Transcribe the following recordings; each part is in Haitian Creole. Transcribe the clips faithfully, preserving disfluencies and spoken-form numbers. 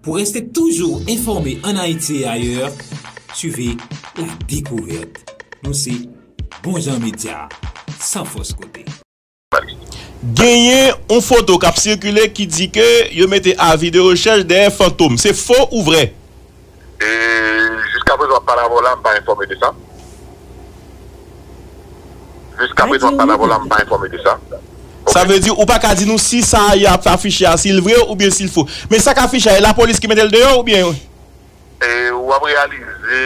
Pou reste toujours informé en Haïti et ailleurs, suivez La Découverte. Nou se Bon Jan Media, san fòs kote. Genyen yon foto k ap sikile ki di ke yo mete avi de rechèch dèyè Fantom. Se fo ou vrè? E jiskaprezan m ap pale avè w la, m pa enfòme de sa. Jiskaprezan m ap pale avè w la, m pa enfòme de sa. Sa vle di ou pa ka di nou si sa y ap afiche a, si l vre oubyen si l fo. Men sa k afiche a, e lapolis ki mete l deyò oubyen? E w ap reyalize,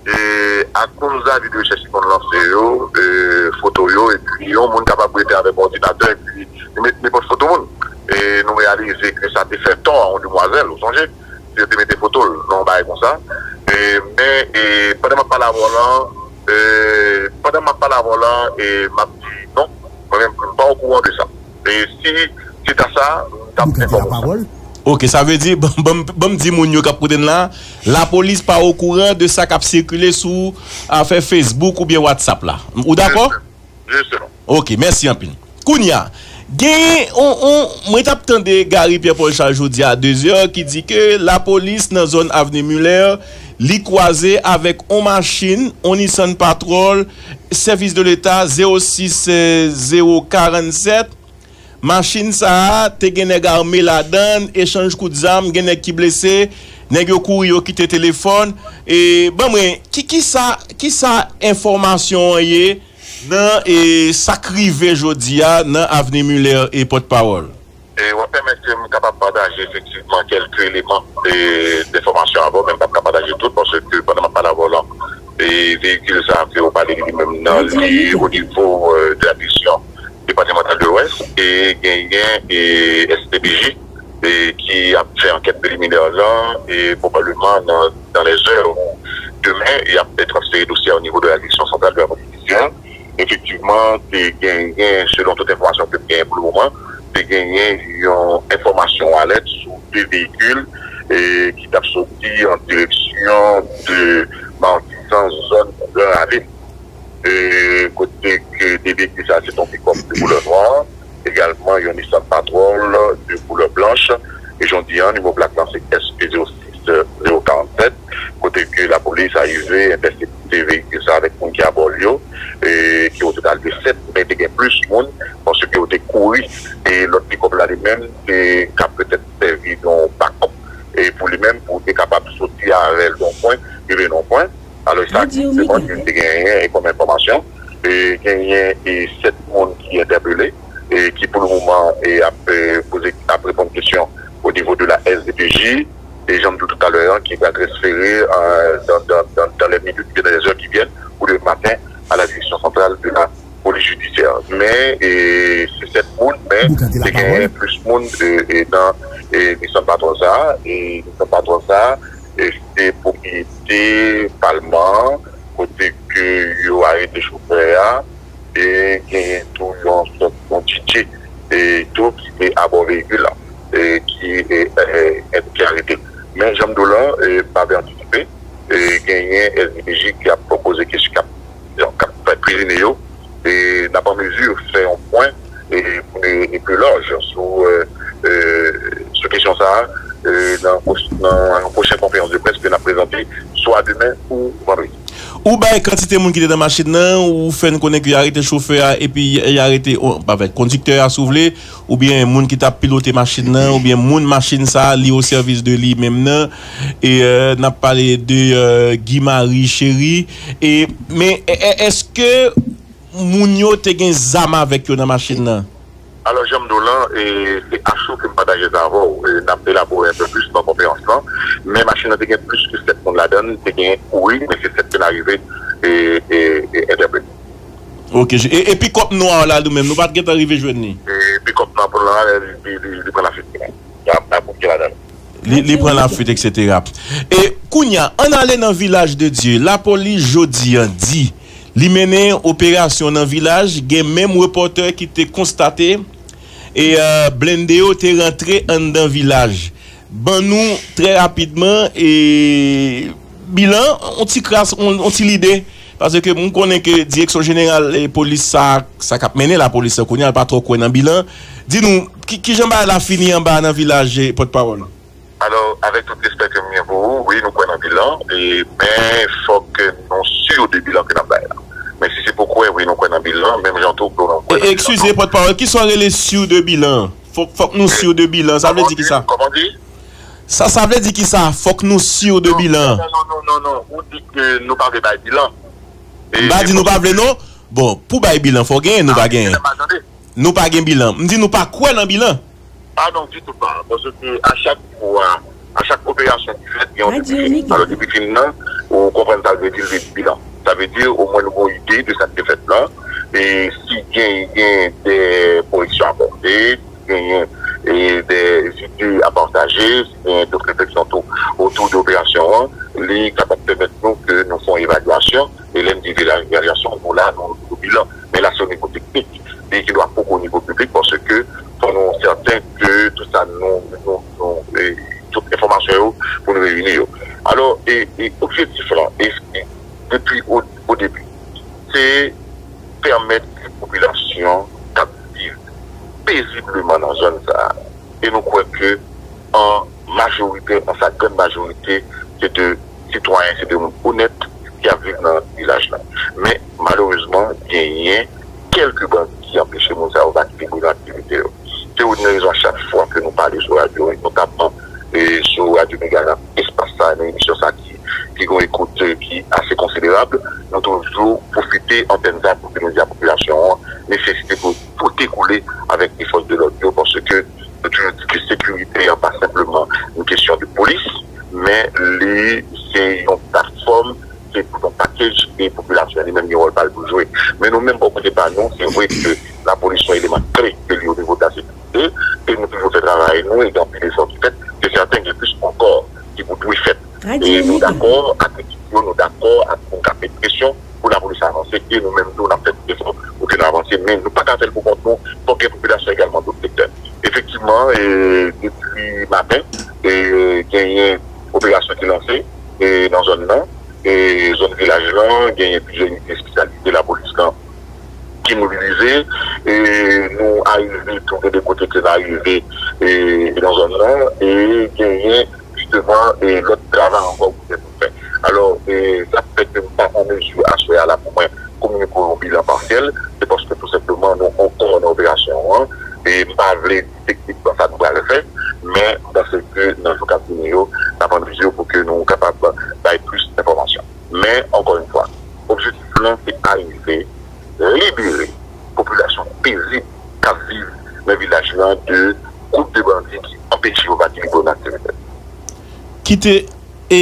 e, akoz avi de rechèch ki konn lanse yo, e, foto yo, epi yon moun kapab rete avèk òdinatè epi li met nenpòt foto moun. E nou reyalize ke sa te fè tò a yon demwazèl, ou sonje? Si yo te mete foto l nan yon bagay konsa. E, men, e, pandan m ap pale avè w lan, e, pandan m ap pale avè w lan, e, m ap di non, mwen menm, m pa okouran de sa. E si se ta sa, m t ap enfòme w sa. Ok, sa vle di, ban, ban, ban m di moun yo k ap koute n la, lapolis pa okouran de sa k ap sikile sou afè Facebook oubyen WhatsApp la. Ou dakò? Jisteman. Ok, mèsi anpil. Kounye a, genyen on, on, mwen t ap tande Gary Pierre Paul Charles jodi a dezè ki di ke lapolis nan zòn Avni Muller, li kwaze avèk on machin, on Nissan Patrol, Service de l'État zewo sis zewo karannsèt. Machin sa a te gen nèg ame ladan l, echanj kout zam, gen nèg ki blese, nèg yo kouri yo kite telefòn. E ban mwen, ki, ki sa, ki sa enfòmasyon an ye nan, e, sa k rive jodi a nan Avni Muller e pòtpawòl? E w ap pèmèt ke m kapab pataje efektivman kèlke eleman, e, denfòmasyon avè w, men m p ap ka pataje tout, paske pandan m ap pale avè w lan, e, veyikil sa a ke w pale li menm nan, li o nivo, e, de la division départementale de l'Ouest, e genyen, e, S D P J, e, ki ap fè ankèt preliminè lan, e pwobableman nan, dans les heures ou demen, y ap transfere dosye a o nivo de la direction centrale de la police judiciaire. Efektivman, te genyen, selon tout enfòmasyon ke m genyen pou le moman, te genyen yon enfòmasyon alèt sou de veyikil, e, ki t ap soti an direksyon de Matisan, zòn Gran Ravin. E, kote ke de veyikil sa, se yon pikòp de koulè nwa, egalman yon Nissan Patrol de koulè blanch, e jodi a, nimewo plak lan se S P zewo sis zewo karannsèt, kote ke lapolis arive entèsepte veyikil sa avèk moun ki abò l yo, e, ki o total de sèt, men te gen plis moun, paske yo te kouri, e lòt pikòp la li menm, te ka petèt sèvi yon bakòp, e pou li menm, pou te kapab soti avè l yon pwen, rive yon pwen. Alò, sa ki se moun ki te genyen, e kòm enfòmasyon, e genyen, e sèt moun ki entèpele, e ki pou le moman, e ap, e, poze, ap reponn kesyon o nivo de la S D P J, e jan m di w toutalè an, ki va transfere, e, dans, dans, dans, dans les minutes, dans les heures qui viennent, ou le matin, à la direction centrale de la police judiciaire. Men, e, se sèt moun, men te genyen plis moun, e, e, nan, e, Nissan Patrol sa, e Nissan Patrol sa, e, se pwopriyete palman, kote ke yo arete chofè a, e genyen tou yon sòt yon D J, e tou ki te abò veyikil la, e ki, e, e, e, ki arete. Men, jan m di w lan, e, m ap antisipe, e, genyen S D P J ki ap poze kesyon, k ap, k ap fè kwizine yo, e n ap an mezi fè yon pwen, e, e, e pi laj sou, e, e, sou kesyon sa a, e, nan, nan yon pwochen konferans de près ke n ap prezante swa demen ou vandredi. Ou bay kantite moun ki te nan machin nan, ou fè n konnen ke y arete chofè a, epi y arete, o, pa vre, kondiktè a, si w vle, oubyen moun ki t ap pilote machin nan, oubyen moun machin sa a, li o sèvis de li menm nan. E, e, n ap pale de, e, Guy Marie Chéry. E, men, e, e, èske moun yo te gen zam avèk yo nan machin nan? Alò, jan m di w lan, e, se a cho ke m pataje sa avè w. E, n ap elabore enpe plis nan konferans lan. Men machin nan te gen plis ke sèt moun ladan l. Te gen, wi, men se sèt ke n arive e, e, e entèpele. Ok, e, e pikòp nwa a la, nou menm, nou pa t gentan rive jwenn li? E pikòp nwa pou l la, li, li, li, li pran lafimen. Y a, y a moun ki ladan l. Li, li pran lafuit, etsetera. E kounye a, ann ale nan Vilaj de Dye. Lapolis jodi a di li mennen operasyon nan vilaj, gen menm repòtè ki te konstate e, e, blende yo te rantre anndan vilaj. Ban nou trè rapidman e bilan, on ti kras, on, on ti lide. Paske m konnen ke direksyon jeneral e polis sa, sa k ap mennen lapolis la kounye a, l pa twò kwè nan bilan. Di nou, ki, kijan bagay la fini anba nan vilaj e pòtpawòl? Alò, avèk tout respè ke m gen pou ou, wi, nou kwè nan bilan, e, men fòk nou si de bilan ke n ap bay la. Men si se pou kwè, wi, nou kwè nan bilan, menm jan tou pou nou kwè nan bilan. Eskize, pòtpawòl, kisa w rele si de bilan? Fòk, fòk nou si de bilan, sa vle di kisa? Kòman di? Sa, sa vle di kisa? Fòk nou si de bilan. Non, non, non, non, non. Ou di ke nou pa vle bay bilan. M pa di nou pa vle, non. Bon, pou bay bilan, fò genyen, nou pa genyen. Nou pa gen bilan. M di nou pa kwè nan bilan. Ah non, ditou pa. Paske a chak fwa, a chak operasyon ki fèt, gen yon depi fini. Alò, depi fini nan, ou konprann sa vle di, l vle di bilan. Sa vle di, omwen nou gen yon ide de sa k te fèt la. E si gen, gen de koreksyon a pòte, si genyen e de ide a pataje, si genyen dòt refleksyon tou otou de operasyon an, li kapab pèmèt nou ke nou fè yon evalyasyon. E lè m di evalyasyon, nou la, nou, nou bilan. Men la, se o nivo teknik. Li ki dwa poko o nivo piblik, paske fò nou sèten ke tout sa nou, nou, nou, e, tout enfòmasyon yo pou nou reyini yo. Alò, e, e objektif la, e, e, depi o, o debi, se pèmèt ke popilasyon k ap viv pezibleman nan zòn sa a, e nou kwè ke an majorite, an sa grann majorite, se de sitwayen, se de moun onèt ki ap viv nan vilaj la. Men, malerezman, genyen kèlke bandi ki anpeche moun sa yo patisipe nan aktivite yo. Se youn nan rezon a chak fwa ke nou pale sou radyo, e notamman, e sou Radyo Mega nan espas sa, nan emisyon sa ki, ki gen yon ekout, e, ki ase konsiderab, nou toujou pwofite antèn sa pou ke nou di a popilasyon an nesesite pou pote kole avèk lefòs de lòd yo, paske nou toujou di ke sekirite an pa senpleman yon kesyon de polis, men li se yon platfòm, se tout yon package, e popilasyon an li menm gen wòl pa l pou l jwe. Men nou menm, bò kote pa nou, se vre ke lapolis se yon eleman kle ke li o nivo de la sekirite, e nou toujou fè travay nou, e gen anpil efò ki fèt, se sèten gen plis ankò ki pou dwe fèt. E nou dakò ak kritik yo, nou dakò ak moun k ap met presyon pou lapolis avanse, e nou menm tou, n ap fè tout efò pou ke nou avanse, men nou pa ka fè l pou kont nou, fòk gen popilasyon egalman, dòt sektè. Efektivman, e, depi maten, e, genyen operasyon ki lanse, e, nan zòn nan, e, zòn vilaj lan, genyen plizyè inite espesyalize lapolis lan ki mobilize, e nou arive tou gen de kote ke n arive, e, nan zòn nan, e genyen jisteman, e, lòt travay ankò pou fè, pou fè. Alò, e, sa k fè ke m pa an mezi aswè a la pou mwen kominike yon bilan pasyèl, se paske tou senpleman nou ankò nan operasyon an, e m pa vle di teknikman sa nou pral fè, men m panse ke nan jou k ap vini yo, n ap an mezi pou ke nou kapab bay plis enfòmasyon. Men, ankò yon fwa, objektif lan se arive libere popilasyon pezib k ap viv nan vilaj lan de gwoup de bandi ki anpeche yo pa ki libre nan aktivite. Kite, e,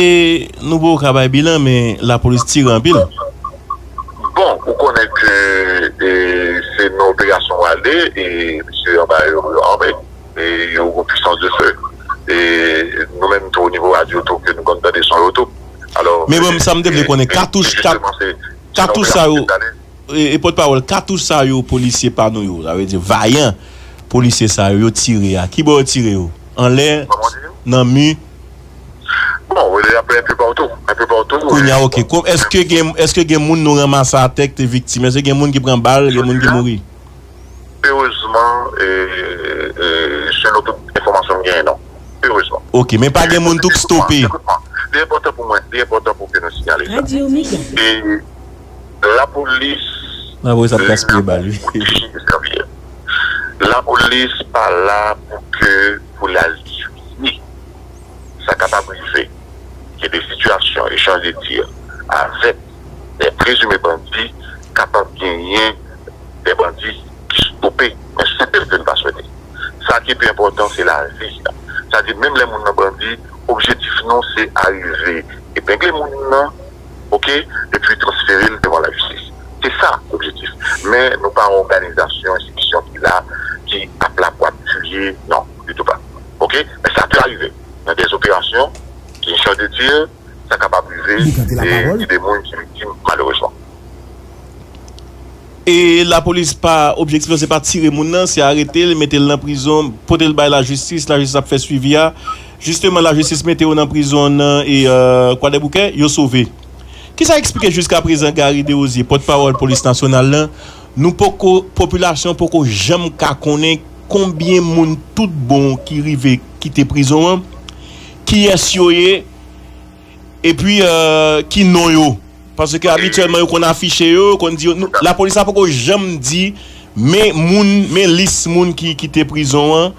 nou poko ka bay bilan, men lapolis tire anpil. Bon, ou konnen ke, e, se nan operasyon w ale, e misye anba yo, yo ame, e yo gon pwisans de fe. E nou menm tou, o nivo radyo tou, ke nou konn tande son yo tou. Alò, men bon, sa m te vle konnen, katouch, kat-, katouch sa yo, e, e pòtpawòl, katouch sa yo, polisye pa nou yo, sa vle di vayan polisye sa yo, yo tire a. Ki bò yo tire yo? Anlè, nan mi? Bon, wi, apre, enpe patou, enpe patou. Kounye a, oke. Èske gen, èske gen moun nou ranmase atè ki te viktim? Èske gen moun ki pran bal, gen moun ki mouri? Erezman, e, e, selon tout enfòmasyon m genyen, non. Erezman. Oke, men pa gen moun tou k stope. Ekout mwen, li enpòtan pou mwen, li enpòtan pou ke nou siyale sa. E lapolis, lapolis ap gaspiye bal, wi. Lapolis pa la pou ke, pou l al tiye. Sa kapab rive. Gen de sitiyasyon, echanj de tir avèk de prezime bandi, kapab genyen de bandi ki stope, men se tel ke n pa swete. Sa ki pi enpòtan, se lavi a. Sa di, menm lè moun nan bandi, objektif nou, se arive epengle moun nan, oke, epi transfere l devan lajistis. Se sa objektif. Men nou pa yon òganizasyon, enstitisyon ki la, ki ap la pou ap tiye, non, ditou pa. Oke? Men sa te arive nan de operasyon, ki echanj de tir, sa kapab rive, e gen de moun ki viktim, malerezman. E lapolis pa, objektif lan se pa tire moun nan, se arete l, mete l nan prizon, pote l bay lajistis, lajistis ap fè swivi a. Jisteman, lajistis mete yo nan prizon nan, e, e, Kwadèboukè, yo sove. Kisa eksplike jiskaprezan Garry Desrosiers, pòtpawòl polis nasyonal lan, nou poko, popilasyon poko janm ka konnen konbyen moun tout bon ki rive kite prizon an, kiyès yo ye, epi euh, ki non yo. Paske abityèlman yo konn afiche yo, yo konn di yo. Nou, lapolis la poko janm di, men moun, men lis moun ki kite prizon an,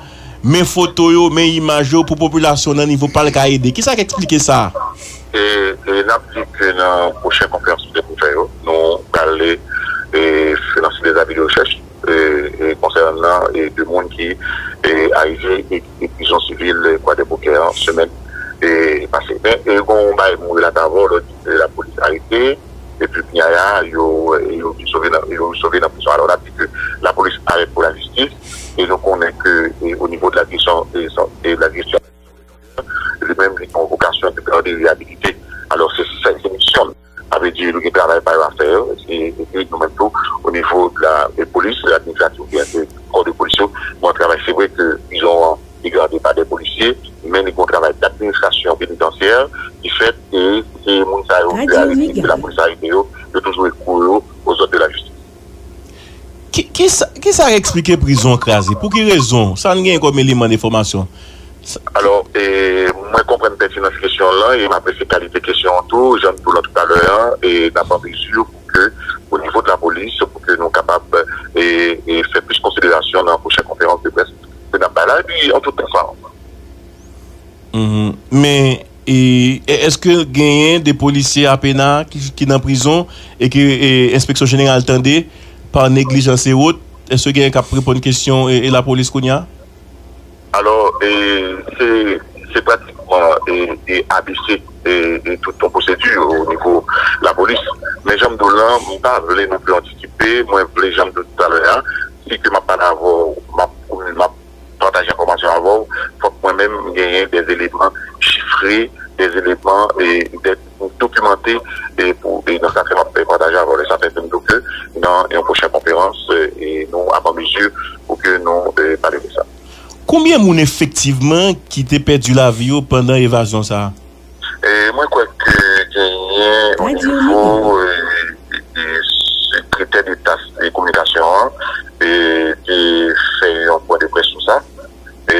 men foto yo, men imaj yo pou popilasyon nan nivo pa l ka ede. Kisa k eksplike sa? E, e n ap di ke nan pwochen konferans nou te pou fè yo, nou prale e, lanse de zabi de rechèch e, e, konsènan e, de moun ki e, arive e, kite prizon sivil e, Kwadèboukè an semèn e, pase. Men e, gen yon bagay mwen relate avè w, lè w di ke lapolis arete, epi kounye a yo, e, yo sove nan, yo sove nan prizon. Alò, n ap di ke lapolis arete pou lajistis, e nou konnen ke e, o nivo de la direksyon e, e, de la direksyon li menm li gen yon vokasyon de gade reyabilite. Alò, se sa, se misyon l. Sa vle di, nou gen travay pa yo a fè, e, epi nou menm tou, o nivo de la e, polis, ladministratif oubyen de kò de polis yo, bon, travay, se vre ke prizon an li gade pa de polisye, men li gen yon travay d'administration pénitentiaire ki fèt, e se moun sa yo ki arete, ke lapolis arete yo, yo toujou ekri yo aux ordres de la justice. Ki, ki sa, ki sa k eksplike prizon an kraze? Pou ki rezon? Sa n gen kòm eleman de enfòmasyon? Sa- Alò, e, mwen konprann pètinans kesyon w lan e m apresye kalite kesyon an tou, jan m di w lan toutalè an, e n ap an mezi pou ke, o nivo de lapolis, pou ke nou kapab e, e fè plis konsiderasyon nan pwochen konferans de près ke n ap bay la, epi an tout transparans. Mhm. Men, e, e- èske genyen de polisye A P N A ki, ki nan prizon e ke e, Enspeksyon Jeneral tande pa neglijans e wot? Èske genyen k ap reponn kesyon e, e lapolis kounye a? Alò, e, se, se pratikman e, e A B C e, e tout yon pwosedi o nivo lapolis. Men jan m di w lan, m pa vle non pli antisipe. Mwen vle, jan m di w talè a, si ke m ap pale avè w, m ap, m ap pataje enfòmasyon avè w, fòk mwen menm m genyen de eleman chifre, de eleman e, de dokimante e pou e nan sa ke m ap pataje avè w. E sa fè ke m di w ke nan yon pwochen konferans e, e nou ap an mezi pou ke nou e, pale de sa. Konbyen moun efektivman ki te pèdi lavi yo pandan evazyon sa a? E mwen kwè ke genyen o nivo e, e, e sekretè deta e kominikasyon an e, te fè yon pwen de près sou sa. E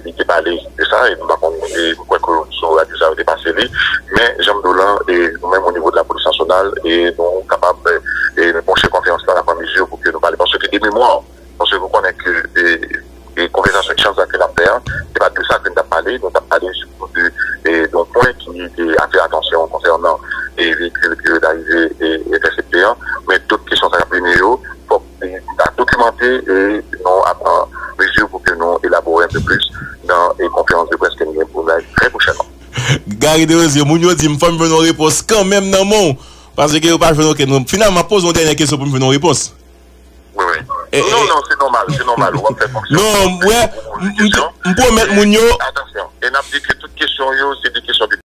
li te pale de sa, e m pa konn, e m kwè ke sou radyo sa yo te pase li. Men, jan m di w lan, e nou menm o nivo de lapolis nasyonal, e nou kapab e, e pwochen konferans lan, n ap an mezi pou ke nou pale. Paske de memwa, paske nou konnen ke e, e konvèsasyon, echanj sa ke n ap fè an, se pa de sa ke n t ap pale, nou t ap pale sitou de e, de yon pwen ki te atire atansyon konsènan e veyikil ke yo t arive e, entèsepte an. Men tout kesyon sa k ap vini yo, fòk e, ta dokimante e nou ap an mezi pou ke nou elabore enpe plis nan e, konferans de près ke nou gen pou nou bay trè pwochènman. Gary Desrosiers, moun yo di m fò m jwenn yon repons kanmenm nan men w, paske yo pa jwenn okenn. Finalman, m ap poze yon dènye kesyon pou m jwenn yon repons. Wi, wi. E, non, e, non, se nòmal, se nòmal. W ap fè fonksyon. Non, w ap wè, poze m, m, kesyon. M pwomèt moun yo. Atansyon. E n ap di ke tout kesyon yo, se de kesyon de